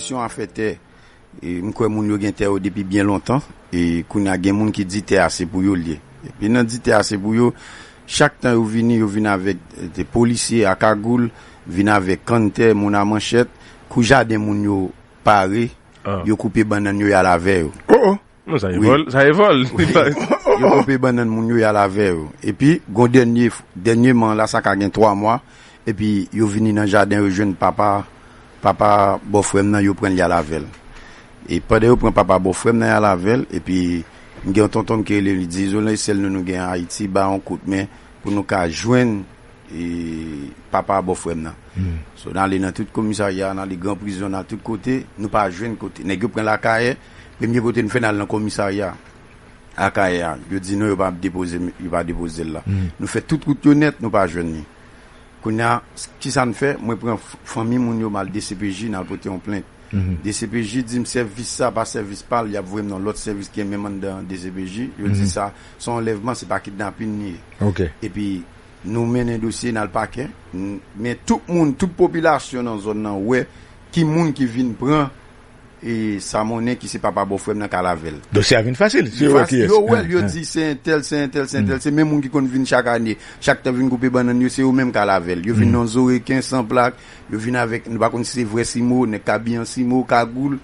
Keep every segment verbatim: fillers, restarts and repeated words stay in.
Kesyon afè tè, e, m kwè moun yo gen tè yo depi byen lontan. E kounye a gen moun ki di tè a se pou yo l ye. Epi nan di tè a se pou yo, chak tan yo vini, yo vin avèk, e, de polisye a kagoul, vin avèk kanntè, moun a manchèt, kou jaden moun yo pare, yo koupe bannann yo, y al avè yo. Oh, oh. Non, sa e vòl, sa e vòl. Yo koupe bannann moun yo, y al avè yo. Epi gon dènye, dènyeman la, sa ka gen twa mwa, epi yo vini nan jaden, yo jwenn papa, papa bòfrè m nan, yo pran l, y al avè l. E pandan yo pran papa bòfrè m nan, y al avè l, epi m gen yon tonton m ki rele m, li di, Izolan, e sèl nou nou gen an Ayiti, ba yon kout men pou nou ka jwenn e papa bòfrè m nan. So n ale nan tout komisarya, n ale gran prizon, n al tout kote, nou pa jwenn kote. Nèg yo pran Lakayè, premye kote n fè, n al nan komisarya Akayè a. Yo di non, yo pa depoze, yo pa depoze l la. Nou fè tout wout yo nèt, nou pa jwenn li. Kounye a, kisa n fè? Mwen pran fanmi moun yo, m al D C P J, n al pote yon plent. D C P J di m sèvis sa pa sèvis pa l, y ap voye m nan lòt sèvis ki menm anndan D C P J. Yo di sa se yon anlèvman, se pa kidnapin li ye. Epi nou mennen dosye n al pakè. Men tout moun, tout popilasyon nan zòn nan wè ki moun ki vin pran e sa monnen ki se papa bòfrè m nan k al avè l. Dosye a vin fasil. Si yo wè kiyès. Yo wè l, yo di se entèl, se entèl, se entèl. Se menm moun ki konn vin chak ane, chak tan vin koupe bannann yo, se yo menm k al avè l. Yo vin nan zoreken san plak, yo vin avèk, nou pa konn si se vrè simo, nèg k abiye an simo, kagoul,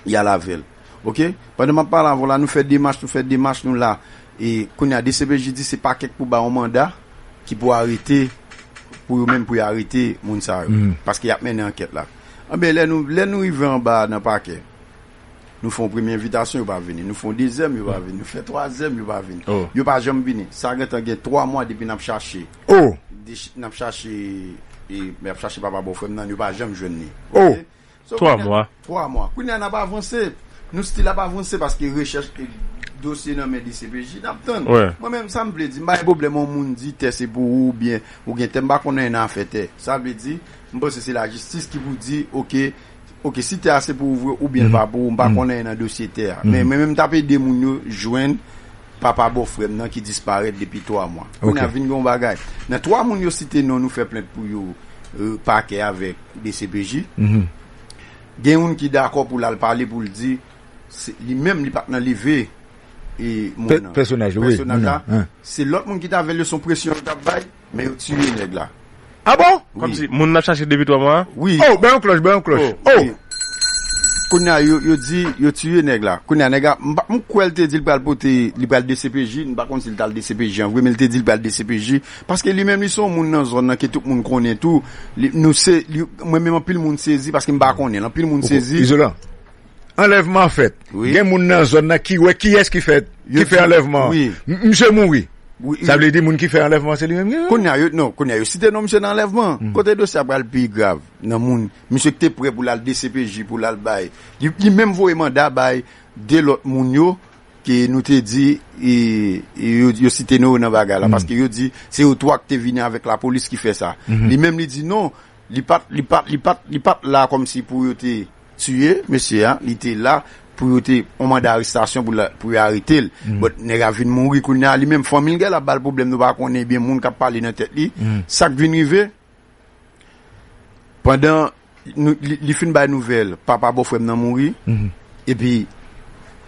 y al avè l. Oke? Pandan m ap pale avè w la, nou fè demach, nou fè demach, nou la. E kounye a, D C P J di se pakè k pou ba yon manda ki pou arete, pou yo menm pou yo arete moun sa yo. Paske y ap mennen ankèt la. Anben, lè nou, lè nou rive anba nan pakè, nou fè yon premye envitasyon, yo pa vini. Nou fè yon dezyèm, yo pa vini. Nou fè twazyèm, yo pa vini. Yo pa janm vini. Sa gentan gen twa mwa depi n ap chache. N ap chache, e, n ap chache papa bòfrè m nan, yo pa janm jwenn li. Oke? Twa mwa. Twa mwa. Kounye a n ap avanse. Nou still ap avanse paske rechèch, e, dosye nan men D C P J, n ap tann. Mwen menm, sa m vle di, m pa gen pwoblèm yon moun di tè se pou ou oubyen ou gen tè, m pa konn anyen nan afè tè. Sa vle di, m panse se lajistis ki pou di, oke, oke, si tè a se pou ou vre oubyen l pa pou ou, m pa konn anyen nan dosye tè a. Men mwen menm, m t ap ede moun yo jwenn papa bòfrè m nan ki disparèt depi twa mwa. Kounye a vin gen yon bagay. Nan twa moun yo site non nou fè plent pou yo, e, pakè avèk D C P J, gen youn ki dakò pou l al pale pou l di se, li menm li pa t nan leve e moun nan. Pèsonaj la. Se lòt moun ki t avè l, se yon presyon yo t ap bay, men yo tiye nèg la. Ah bon? Kòmsi moun nan ap chache depi twa mwa? Wi. Oh, bay yon klòch, bay yon klòch. Oh. Kounye a, yo, yo di, yo tiye nèg la. Kounye a, nèg la, m pa, m kwè l te di l pral pote, li pral D C P J, m pa konn si l t al D C P J an vre, men l te di l pral D C P J, paske li menm, li se yon moun nan zòn nan ke tout moun konnen tou. Li, nou se, li, mwen menm, anpil moun sezi, paske m pa konnen l. Anpil moun sezi. Izolan. Anlèvman fèt. Gen moun nan zòn nan ki wè kiyès ki fè, ki fè anlèvman an. Misye mouri. Sa vle di moun ki fè anlèvman se li menm ki. Kounye a yo, non, kounye a yo site non misye nan anlèvman. Kote dosye a pral pi grav nan moun, misye ki te prè pou l al D C P J, pou l al bay. Li, li menm voye manda bay de lòt moun yo ke nou te di, e, e yo, yo site non yo nan bagay la, paske yo di se yo twa ki te vini avèk lapolis ki fè sa. Li menm li di non, li pa t, li pa t, li pa t, li pa t la kòmsi pou yo te tiye mesye a, li te la pou yo te yon manda arestasyon pou, pou yo arete l. But nèg a vin mouri kounye a, li menm fanmi l gen l ap ba l pwoblèm, nou pa konnen ebyen moun k ap pale nan tèt li. Sa k vin rive, pandan nou, li, li fin bay nouvèl papa bòfrè m nan mouri, epi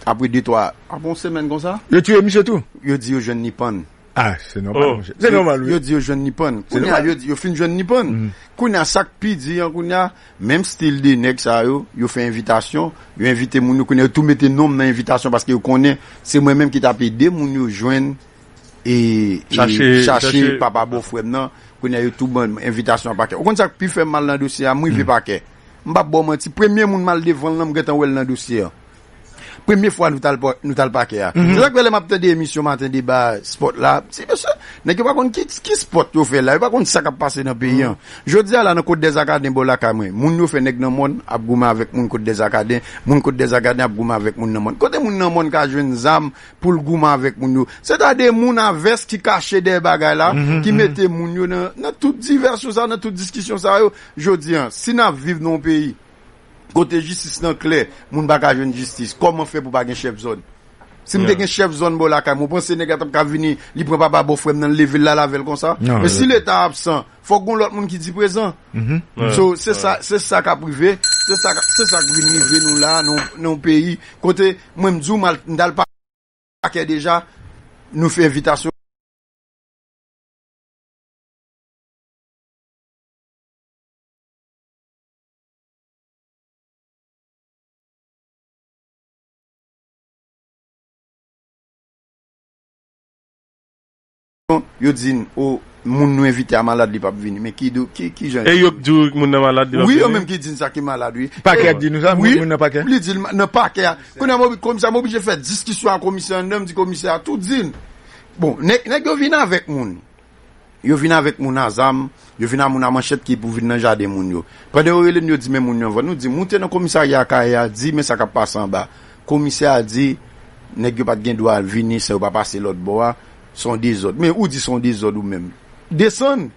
apre de twa, apre yon semèn konsa, yo tiye misye tou. Yo di yo jwenn li pann. Ah, se nòmal, monchè. Se nòmal, wi. Yo di yo jwenn li pann. Kounye a, yo di yo fin jwenn li pann. Kounye a, sa k pi di an, kounye a, menm stil de nèg sa yo, yo fè envitasyon, yo envite moun yo, kounye a, yo tou mete non m nan envitasyon paske yo konnen se mwen menm ki t ap ede moun yo jwenn e, e chache papa bòfrè m nan. Kounye a, yo tou ban m envitasyon an pakè. Ou konn sa k pi fè m mal nan dosye a? M rive pakè. M p ap ba w manti, premye moun m al devan l lan, m gentan wè l nan dosye an. Premye fwa nou t al, nou t al pakè a. Se sa k fè lè m ap tande emisyon Maten Deba Spòt la, m di, mesye, nèg yo pa konn ki, ki spòt yo fè la, yo pa konn sa k ap pase nan peyi an. Jodi a la, nan Kot Dèzakaden bò lakay mwen, moun yo fè nèg nan mòn ap goumen avèk moun Kot Dèzakaden, moun Kot Dèzakaden ap goumen avèk moun nan mòn. Kote moun nan mòn ka jwenn zam pou l goumen avèk moun yo? Se ta de moun a vès ki kache dèyè bagay la, ki mete moun yo nan, nan tout divèsyon sa, nan tout diskisyon sa yo. Jodi a, si n ap viv nan yon peyi kote jistis lan klè, moun pa ka jwenn jistis, kòman fè pou pa gen chèf zòn? Si m te gen chèf zòn bò lakay mwen, ou panse nèg la t ap ka vini, li pran papa bòfrè m nan, l leve l, l al avè l konsa? Men si Leta absan, fòk gon lòt moun ki di prezan. So, se sa, se sa k ap rive, se sa k ap, Se sa k vin rive nou la, nan yon peyi kote mwen m di w m al, m t al pakè deja, nou fè envitasyon. Yo di n, o, moun nou envite a malad, li p ap vini. Men ki, ki, ki jan? E yo k di w moun nan malad, li p ap vini? Wi, yo menm ki di n sa ki malad, wi. Pakè a k di nou sa, moun nan pakè? Li di l nan pakè a. Kounye a, komisè a, m oblije fè diskisyon ak komisè anndan, m di komisè a tou di n. Bon, nèg, nèg yo vin avèk moun. Yo vin avèk moun a zam, yo vin a moun a manchèt ki pou vin nan jaden moun yo. Pandan yo rele n, yo di men moun yo anvan. Nou di, moute nan komisarya Kayè a, di men sa k ap pase anba. Komisè a di, nèg yo pa t gen dwa vini san yo pa pase lòt bò a. Se yon dezòd. Men ou di se yon dezòd ou menm. Desann.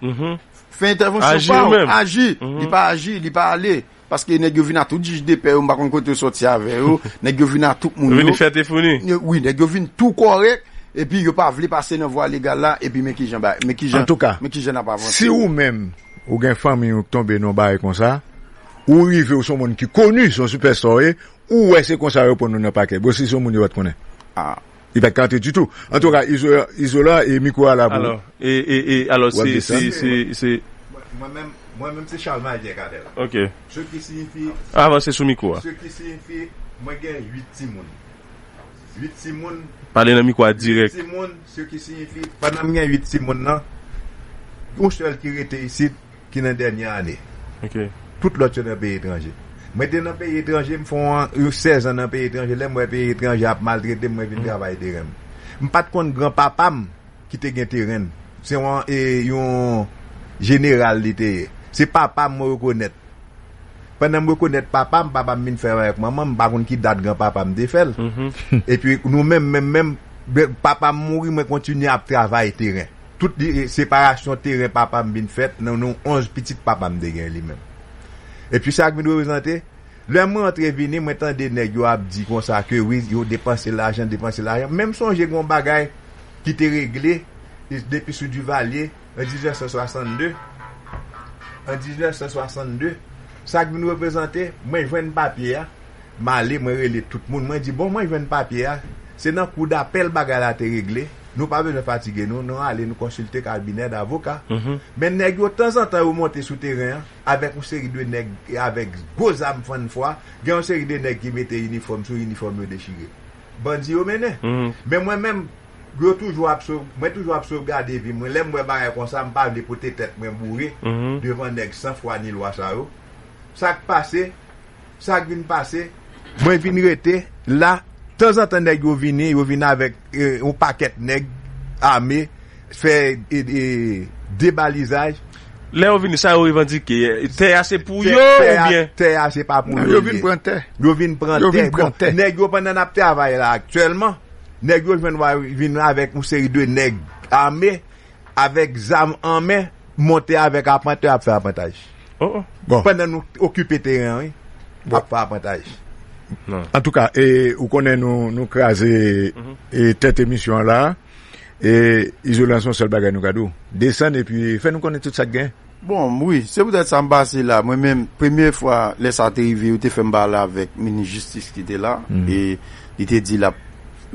Fè entèvansyon pa w. Aji. Li pa aji, li pa ale. Paske nèg yo vin a tout jij de pè yo, m pa konn kote yo sòti avè yo. Nèg yo vin a tout moun yo. Yo vin fèt e founi. Wi, nèg yo vin tou kòrèk. Epi yo pa vle pase nan vwa legal la. Epi men kijan ba, men kijan, men kijan n ap avanse. Si ou menm, ou gen fanmi ou k tonbe nan yon bagay konsa, ou rive, ou se yon moun ki koni, se yon sipèsta ou ye, ou wè se konsa yo pran nou nan pakè. Bon, si se yon moun yo pa t konnen. Li pa t ka antre ditou. Antouka, Izolan, Izolan e mikwo a la pou ou. Alò, e, e, e, alò, se, se, se, se. Mwen, mwen menm, mwen menm, se Charles Madier Cartel. Ok. Ce qui signifie. Avanse sou mikwo a. Ce qui signifie, mwen gen uit timoun. Uit timoun. Pale nan mikwo a dirèk. Uit timoun, ce qui signifie, pandan m gen uit timoun nan, yon sèl ki rete isit, ki nan dènye ane. Ok. Tout lòt yo nan peyi etranje. Mwen te nan peyi etranje, m fè yon, yon sèz an nan peyi etranje. Lè m wè peyi etranje ap maltrete m, mwen vin travay teren m. M pa t konn granpapa m ki te gen teren l. Se yon, e, yon jeneral li te ye. Se papa m mwen rekonèt. Pandan m rekonèt papa m, papa m vin fè l avèk manman m, m pa konn ki dat granpapa m te fè l. Epi nou menm, menm, menm, papa m mouri, mwen kontinye ap travay teren. Tout li, e, separasyon teren papa m vin fèt nan non onz pitit papa m te gen li menm. Epi sa k vin reprezante, lè m rantre vini, mwen tande nèg yo ap di konsa ke wi, yo depanse lajan, depanse lajan. Men m sonje gen yon bagay ki te regle, e, depi sou Duvalier, an diznèf san swasann de. An diznèf san swasann de, sa k vin reprezante, mwen jwenn papye a, m ale, mwen rele tout moun, mwen di, bon, mwen jwenn papye a, se nan kou dapèl bagay la te regle, nou pa bezwen fatige nou, nou ale, nou konsilte kabinè davoka. Men nèg yo, tanzantan, yo monte sou teren an, avèk yon seri de nèg, avèk gwo zam fann fwa, gen yon seri de nèg ki mete inifòm sou inifòm yo dechire. Bandi yo mennen. Men mwen menm, yo toujou ap sov-, mwen toujou ap sovgade vi mwen. Lè m wè bagay konsa, m pa vle pote tèt mwen boure devan nèg san fwa ni lwa sa yo. Sa k pase, sa k vin pase, mwen vin rete la. Tanzantan, nèg yo vini, yo vin avèk, e, yon pakèt nèg ame, fè, e, e, debalizaj. Lè yo vini, sa yo revandike? Tè a se pou yo oubyen? Tè a se pa pou yo li ye. Yo vin pran tè. Yo vin pran tè. Bon, nèg yo, pandan n ap travay la aktyèlman, nèg yo jwenn, vin avèk yon seri de nèg ame, avèk zam an men, monte avèk apantè, ap fè apantaj. Bon. Pandan nou okipe teren an, wi, ap fè apantaj. Antouka, e, ou konnen nou, nou kraze, e, tèt emisyon an la. E, Izolan, se yon sèl bagay nou ka di w. Desann epi fè nou konnen tout sa k gen. Bon, wi, se poutèt sa m pase la. Mwen menm, premye fwa lè sa te rive, yo te fè m pale avèk minis jistis ki te la. E li te di l ap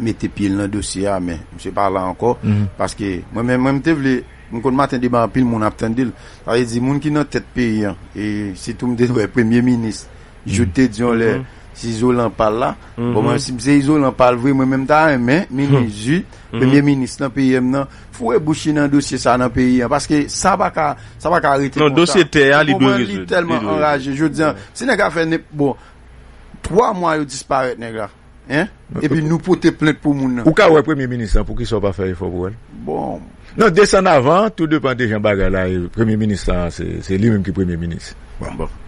mete pye l nan dosye a, men misye pa la ankò. Paske mwen menm, mwen m te vle, m konn maten deba anpil moun ap tande l. Sa vle di, moun ki nan tèt peyi an, e sitou m te wè premye minis, Jout te di yon lè, si Izolan pa l la. Bon, mwen, si m se Izolan pa l vre, mwen menm ta renmen minis Jout, premye minis nan peyi m nan, foure bouch li nan dosye sa nan peyi an. Paske sa pa ka, sa pa ka rete konsa. Non, dosye tè a, li dwe rezolv. Ou konprann? Li tèlman anraje. Jodi a, si nèg la fè nenp-, bon, twa mwa yo disparèt nèg la. Hein? Epi nou pote plent pou moun nan. Ou ka wè premye minis lan, poukisa w pa fè efò pou wè l? Bon. Non, desann avan, tou depann de jan bagay la ye. Premye minis lan, se, se li menm ki premye minis. Bon. Bon.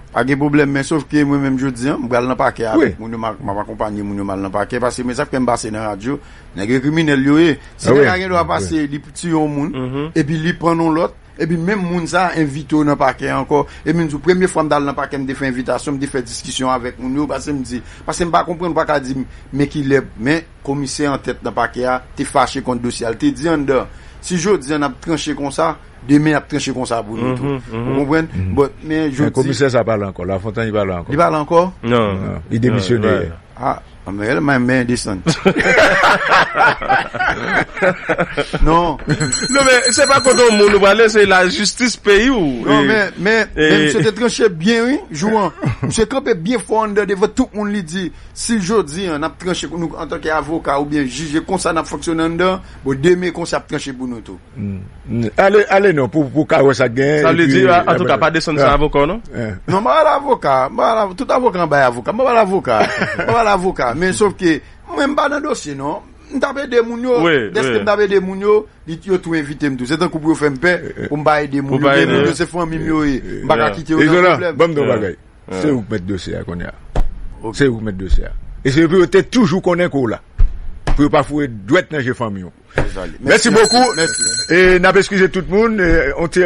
Pa gen pwoblèm, men sof ke mwen menm jodi a, m pral nan pakè avèk moun yo, m ap, m ap akonpanye moun yo m al nan pakè, paske men sa k fè m pase nan radyo, nèg yo kriminèl yo ye. Si nèg la gen dwa pase, li tiye yon moun, epi li pran yon lòt, Epi menm moun sa a envite w nan pakè ankò. Epi m di w, premye fwa m t al nan pakè, m te fè envitasyon, m te fè diskisyon avèk moun yo, paske m di, paske m pa konprann, ou pa ka di m, men kilè, men komisè an tèt nan pakè a te fache kont dosye a. Li te di anndan, si jodi a n ap tranche konsa, demen y ap tranche konsa pou nou tou. Ou konprann? But, men jodi. Komisè sa pale ankò, Lafontan li pale ankò. Li pale ankò? Non. Li demisyone. Ah, men, men desann. Non. Non, men se pa kont yon moun ou prale, se lajistis peyi w. Non, men, men, men misye te tranche byen, wi, jou an. Misye kanpe byen fò anndan devan tout moun, li di, si jodi a n ap tranche nou antanke avoka oubyen jij, e konsa n ap fonksyone anndan, bon, demen konsa ap tranche pou nou tou. Ale, ale non, pou, pou ka wè sa k genyen. Sa vle di, antouka, pa desann san avoka w, non? Non, m pa pale avoka, m pa pale, tout avoka an bay avoka, m pa pale avoka, m pa pale avoka, men sof ke mwen m pa nan dosye, non. M t ap ede moun yo, dèske m t ap ede moun yo, li, yo tou envite m tou. Se tankou pou yo fè m pè, pou m pa ede moun yo, men moun yo se fanmi m yo ye, m pa ka kite yo nan pwoblèm. Ban m di w yon bagay. Se ou k mèt dosye a kounye a. Se ou k mèt dosye a. E se pou yo te toujou konnen ke w la. Pou yo pa foure dwèt nan je fanmi w. Mèsi bokou. E n ap eskize tout moun. E, on ti